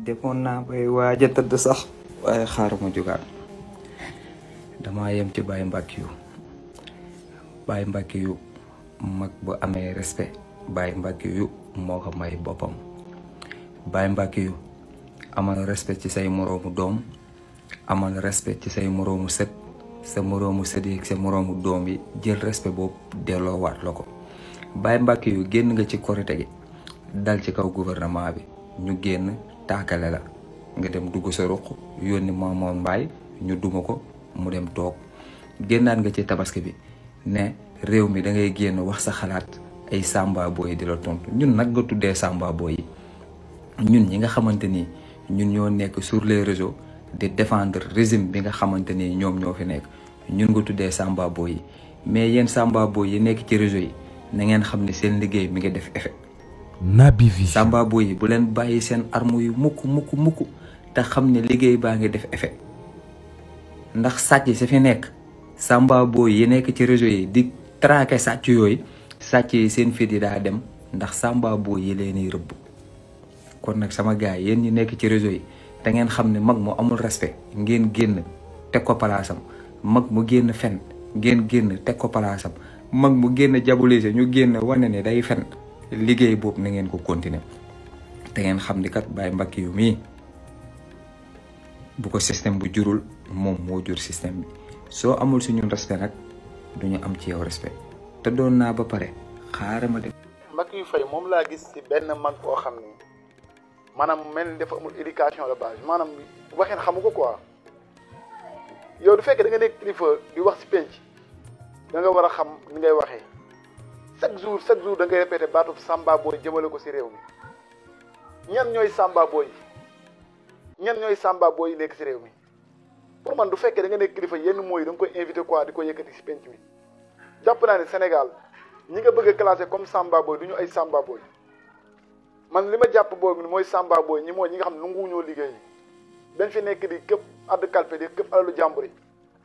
demoon naa bay waaj a tëdd sax waaye xaaruma jugaat dama yem ci Baye Mbackiou mag bu amee respect Baye Mbackiou moo ko may boppam Baye Mbackiou amal respect ci say moroomu doom amal respect ci say moroomu sët sa moroomu sët yi sa moroomu doom yi jël respect boobu delloowaat la ko Baye Mbackiou génn nga ci korite gi dal ci kaw gouvernement bi ñu génn taakale la nga dem dugg sa ruq yónni Mamoon Mbaye ñu duma ko mu dem toog génnaat nga ci tabaski bi ne réew mi da ngay génn wax sa xalaat ay samba boy di la tontu ñun nag nga tuddee samba boy yi ñun ñi nga xamante ni ñun ñoo nekk sur les réseaux di défendre régime bi nga xamante ni ñoom ñoo fi nekk ñun nga tuddee samba boy yi mais yéen samba boy yi nekk ci réseau yi na ngeen xam ne seen liggéey mi ngi def effet. Naby Vision samba boy yi bu leen bàyyi seen arme yu mukk te xam ne liggéey baa ngi def effet ndax sàcc sa fi nekk samba boy yi nekk ci réseau yi di traquer sàcc yooyu sàcc yi seen fit yi daa dem ndax samba boy yi leen rëbb kon nag sama gars yéen ñi nekk ci réseau yi da ngeen xam ne mag mu amul respect ngeen génn teg ko palaasam mag mu génn fen ngeen génn teg ko palaasam mag mu génn diaboliser ñu génn wane ne day fen liggéey boobu na ngeen ko continuer te ngeen xam ni kat Baye Mbackiou mii bu ko système bu jurul moom moo jur système bi soo amul suñu respect nag duñu am ci yow respect te doon naa ba pare xaaral ma dem. Mbackiou Faye moom laa gis ci benn mag boo xam ni maanaam mel ni dafa amul éducation de base maanaam waxeen xamu ko quoi yow du fekkee da nga nekk kilifa di wax ci penc da nga war a xam ni ngay waxee chaque jour da ngay répété baatu samba boy jëmale ko ci réew mi ñan ñooy samba boy yi nekk ci réew mi pour man du fekkee da nga nekk kilifa yenn mooy da nga koy invité quoi di ko yëkkati ci penc mi jàpp naa ne Sénégal ñi nga bëgg a classé comme samba boy du ñu ay samba boy man li ma jàpp boobu mooy samba boy ñi nga xam ne nanguwuñoo liggéey dañ fi nekk di këpp àdd kalpe di këpp alalu jàmbur yi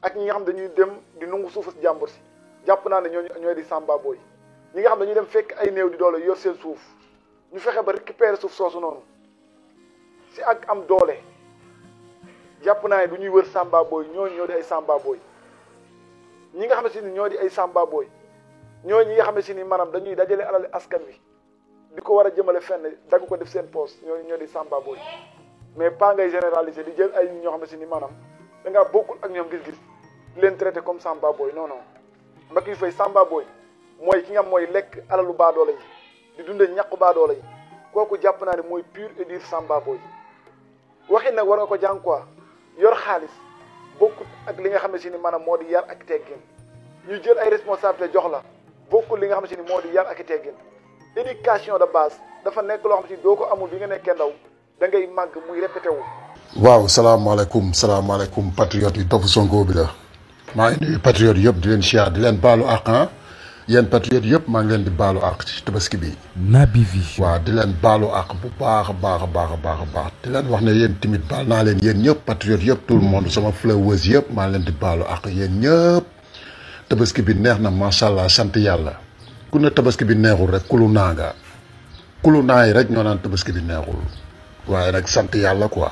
ak ñi nga xam dañuy dem di nangu suufu si jàmbur si jàpp naa ne ñooy di samba boy ñi nga xam dañuy dem fekk ay néew di doole yor seen suuf ñu fexe ba récupérer suuf soosu noonu si ak am doole jàpp naa ne du ñuy wër samba boy ñoo di ay samba boy ñi nga xam ne si ni ñoo di ay samba boy ñi nga xam ne si ni maanaam dañuy dajale alal askan wi di ko war a jëmale fenn dagg ko def seen poste ñoo di samba boy mais pas ngay généraliser di jël ay ñoo xam ne si ni maanaam da ngaa bokkul ak ñoom gis-gis di leen traité comme samba boy non Mbackiou Faye samba boy mooy ki nga xam mooy lekk alalu baadoole yi di dundee ñàqu baadoole yi kooku jàpp naa ne mooy pur et dur samba boy waxin nag war nga ko jàng quoi yor xaalis bokkut ak li nga xam ne si ni maanaam moo di yar ak teggin ñu jël ay responsabilité jox la bokkul li nga xam ne si ni moo di yar ak teggin éducation de base dafa nekk loo xam si doo ko amul bi nga nekkee ndaw da ngay màgg muy répété wu. waaw salaamaaleykum patriote yi topp Sonko bi la maa ngi nuyu patriote yëpp di leen siyaar di leen baalu àq yéen patriote yëpp maa ngi leen di baalu àq ci tabaski bi. Naby Vision waaw di leen baalu àq bu baax a baax di leen wax ne yéen tamit baal naa leen yéen ñëpp patriote yëpp tout le monde sama followers yëpp maa leen di baalu àq yéen ñëpp tabaski bi neex na macha allah sant yàlla. ku ne tabaski bi neexul rek kulu naa yi rek ñoo naan tabaski bi neexul waaye nag sant yàlla quoi.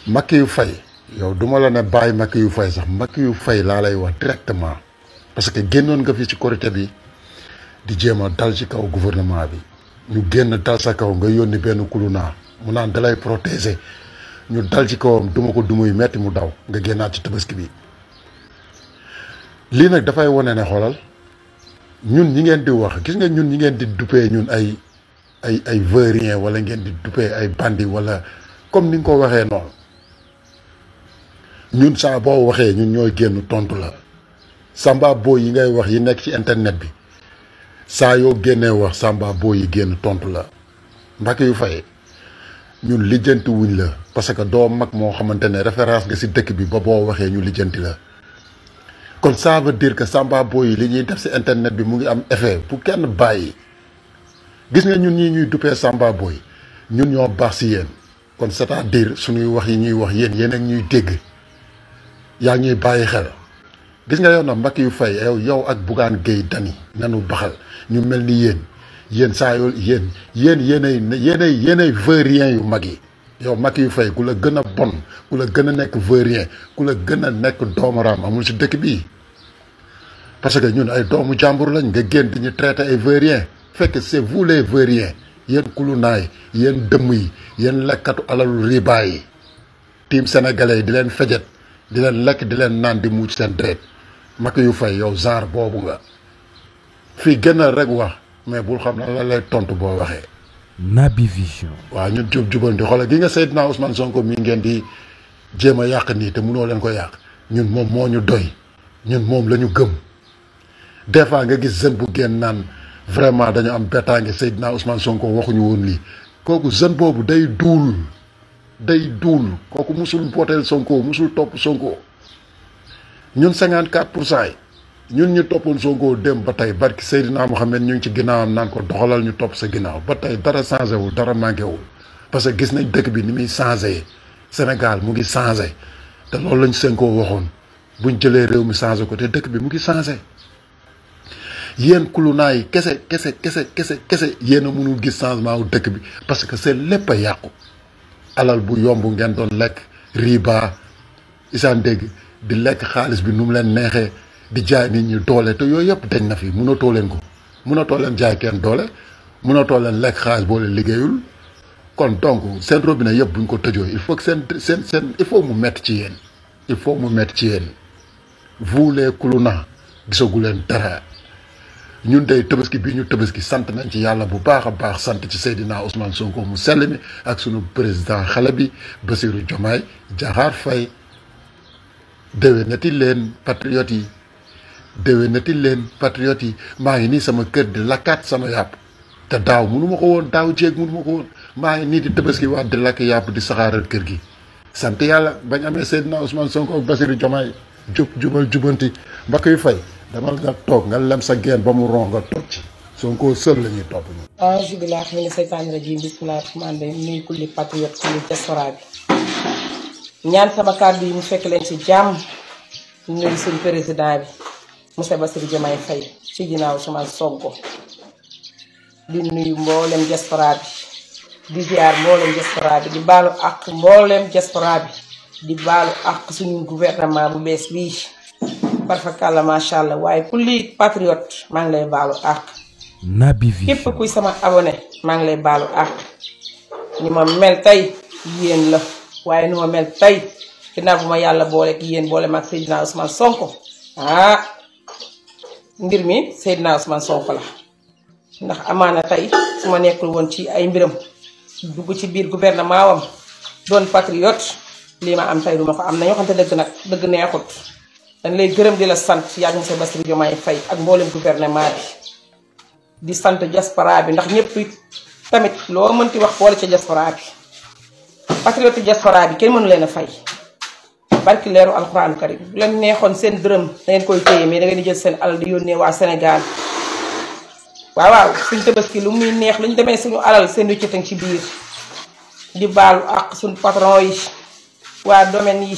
Mbackiou Faye yow duma la ne bàyyi Mbackiou Faye sax Mbackiou Faye laa lay wax directement parce que génnoon nga fi ci korité bi di jéem a dal ci kaw gouvernement bi ñu génn dal sa kaw nga yónni benn kulu naa mu naan dalay protéger ñu dal ci kawam duma ko dumuy metti mu daw nga génnaat ci tabaski bi lii nag dafay wane ne xoolal ñun ñi ngeen di wax gis nga ñun ñi ngeen di duppee ñun ay vaurien wala ngeen di duppee ay bandi wala comme ni nga ko waxee noonu ñun saa boo waxee ñun ñooy génn tontu la samba boy yi ngay wax yi nekk ci internet bi saa yoo génnee wax samba boy yi génn tontu la Mbackiou Faye ñun lijjanti wuñ la parce que doo mag moo xamante ne référence nga ci dëkk bi ba boo waxee ñu lijjanti la kon ça veut dire que samba boy yi li ñuy def ci internet bi mu ngi am effet bu kenn bàyyi gis nga ñun ñii ñuy duppee samba boy ñun ñoo baax ci yéen kon c'est-à-dire suñuy wax yi ñuy wax yéen ak ñuy dégg yaa ñuy bàyyi xel gis nga yow nag Mbackiou Faye yow ak Bougane Gueye Dany nanu baxal ñu mel ni yéen saa yoo yéenay vaurien yu mag yi yow Macky yu fay ku la gën a bon ku la gën a nekk vaurien ku la gën a nekk doomaraam amul si dëkk bii parce que ñun ay doomu jàmbur lañ nga génn di ñu traité ay vauriens fekk c'est vous les vauriens yéen kulunaay yéen dëmm yi yéen lekkatu alalu riba yi team sénégalais yi di leen fejet di leen lekk di leen naan di muuc seen deret Macky yu fay yow genre boobu nga fii gën a rek wax mais bul xam ne la lay tontu boo waxee. Naby Vision. waaw ñun jubandi xoolal gi nga Seydina Ousmane Sonko mi ngeen di jéem a yàq nii te mënoo leen ko yàq ñun moom moo ñu doy ñun moom la ñu gëm des fois nga gis jeune bu génn naan vraiment dañu am bettaange Seydina Ousmane Sonko waxuñu woon lii kooku jeune boobu day duul kooku musul booteel Sonko musul topp Sonko ñun 54% yi ñun ñu toppoon Sonko dem ba tey barki Seydina Mohamed ñu ngi ci ginnaawam naan ko doxalal ñu topp sa ginnaaw ba tey dara changé wul dara manqué wul parce que gis nañ dëkk bi ni muy changé Sénégal mu ngi changé te loolu lañ Sonko waxoon buñ jëlee réew mi changé ko te dëkk bi mu ngi changé yéen kulunaa yi kese yéen a mënul gis changement wu dëkk bi parce que c'est lépp a yàqu alal bu yomb ngeen doon lekk riba isaan dégg di lekk xaalis bi nu mu leen neexee di jaay nit ñi doole te yooyu yëpp dañ na fi mënatoo leen ko mënatoo leen jaay kenn doole mënatoo leen lekk xaalis boo leen liggéeyul kon donc seen robinet yëpp buñ ko tëjoo il faut que seen il faut mu métti ci yéen il faut mu métti ci yéen vous les kuluna gisagu leen dara ñun day tabaski bi ñu tabaski sant nañ ci yàlla bu baax a baax sant ci Seydina Ousmane Sonko mu sell mi ak sunu président xale bi Bassirou Diomaye Diakhar Faye déwénati leen patriotes yi déwénati leen patriotes yi maa ngi nii sama kër di lakkaat sama yàpp te daaw mënu ma ko woon daaw jéeg mënu ma ko woon maa ngi nii di tabaski waat di lakk yàpp di saxaaral kër gi sant yàlla bañ amee Seydina Ousmane Sonko ak Bassirou Diomaye jubal jubanti mbakk yu fay dama nga toog nga lem sa geen ba mu ron nga toog ci Sonko seul la ñuy topp ñu auzu billaahi mina seytaani rajiim bismillaahi rahmaani rahiim nuyu kulli patriote kulli diaspora bi ñaan sama kàddu yi mu fekk leen ci jàmm nuyu suñu président bi monsieur Bassirou Diomaye Faye ci ginnaaw Ousmane Sonko di nuyu mboolem diaspora bi di ziar mboolem diaspora bi di baalu ak mboolem diaspora bi di baalu ak suñu gouvernement bu bees bii parfakalla macha allah waaye kulli patriote maa ngi lay baalu ak Naby Vision képp kuy sama abonné maa ngi lay baalu ak ni ma mel tey yéen la waaye ni ma mel tey ginnaaw bu ma yàlla boole ak yéen boole ma ak Seydina Ousmane Sonko mbir mi Seydina Ousmane Sonko la ndax amaana tey su ma nekkul woon ci ay mbiram dugg ci biir gouvernement wam doon patriote lii ma am tey du ma ko am nañoo xam te dëgg nag dëgg neexut dañ lay gërëm di la sant yàgg monsieur Bassirou Diomaye Faye ak mboolem gouvernement bi di sant diaspora bi ndax ñëpp tamit loo mënti wax boole ca diaspora bi patriote diaspora bi kenn mënu leen a fay barki leeru alxuraanu karim bu leen neexoon seen dërëm da ngeen koy téye mais da ngeen di jël seen alal di yónnee waa Sénégal waaw suñ tabaski lu muy neex lu ñu demee suñu alal seen wéccëtan ci biir di baalu ak suñu patron yi waa domaine yi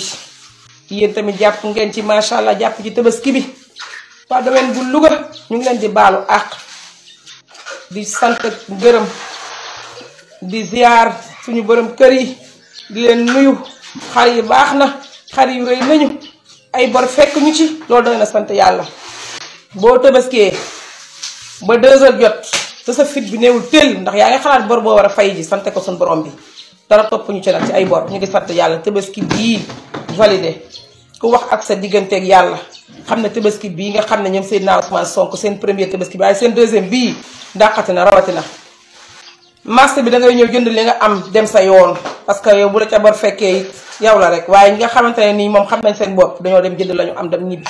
yéen tamit jàpp ngeen ci macha allah jàpp ci tabaski bi waa domaine bu Louga ñu ngi leen di baalu ak di sant gërëm di ziar suñu borom kër yi di leen nuyu xar yi baax na xar yu rëy nañu ay bor fekk ñu ci loolu da nga sant yàlla boo tabaskee ba 2 heures jot te sa fit bi neewul tëll ndax yaa ngi xalaat bor boo war a fay ji sante ko suñu borom bi dara topp ñu ci nag ci ay bor ñu ngi sant yàlla tabaski bii validé ku wax ak sa digganteeg yàlla xam ne tabaski bii nga xam ne ñoom Seydina Ousmane Sonko seen premier tabaski bi waaye seen deuxième bii dàqati na rawatina marché bi da ngay ñëw jënd li nga am dem sa yoon parce que yow bu la ca bor fekkee yow la rek waaye ñi nga xamante ne nii moom xam nañ seen bopp dañoo dem jënd la ñu am dem ñibbi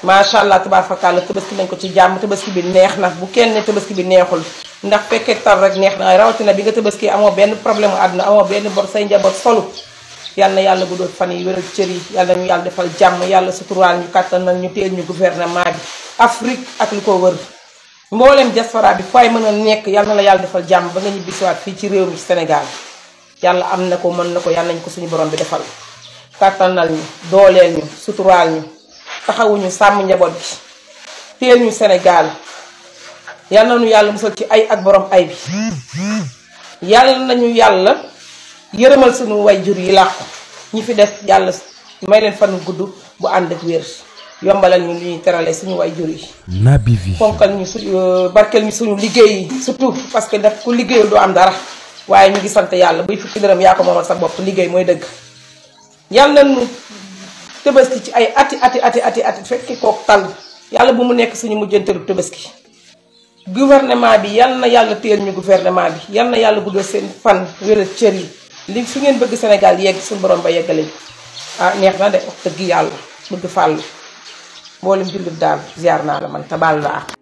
macha allah tabaarkalla tabaski nañ ko ci jàmm tabaski bi neex na bu kenn ne tabaski bi neexul ndax fekkee tar rek neex na waaye rawatina bi nga tabaski amoo benn problème àdduna amoo benn bor say njaboot solu yàlla na yàlla guddal fan yi wéral cër yi yàlla ñu yàlla defal jàmm yàlla suturaal ñu kàttan nag ñu teel ñu gouvernement bi Afrique ak lu ko wër mboolem diaspora bi fay mën a nekk yàlla na la yàlla defal jàmm ba nga ñibbisiwaat fii ci réew mi Sénégal yàlla am na ko mën na ko yàlla nañ ko suñu borom bi defal kàttanal ñu dooleel ñu suturaal ñu taxawuñu sàmm njaboot bi teel ñu Sénégal yàlla nañu yàlla musal ci ay ak borom ay bi yàlla nañu yàlla yërëmal suñu wayjur yi làqu ñi fi des yàlla may leen fanu gudd bu ànd ak wér yombalal ñu li ñuy terale suñu wayjur yi. Naby Vision fonkal ñu barkeel ñu suñu liggéey yi surtout parce que daf ku liggéeyul doo am dara waaye ñu ngi sant yàlla buy fukki dërëm yaa ko moomal sa bopp liggéey mooy dëgg. yàlla nañu Tabaski ci ay ati fekki kook tal yàlla bu mu nekk suñu mujjanteelu Tabaski. gouvernement bi yal na yàlla téel ñu gouvernement bi yal na yàlla guddal seen fan wéral cër yi li fi ngeen bëgg Sénégal yegg suñu borom ba yeggale ah neex na de wax dëgg yàlla bëgg fàllu mboolem jullit daal ziar naa la man te baal la ak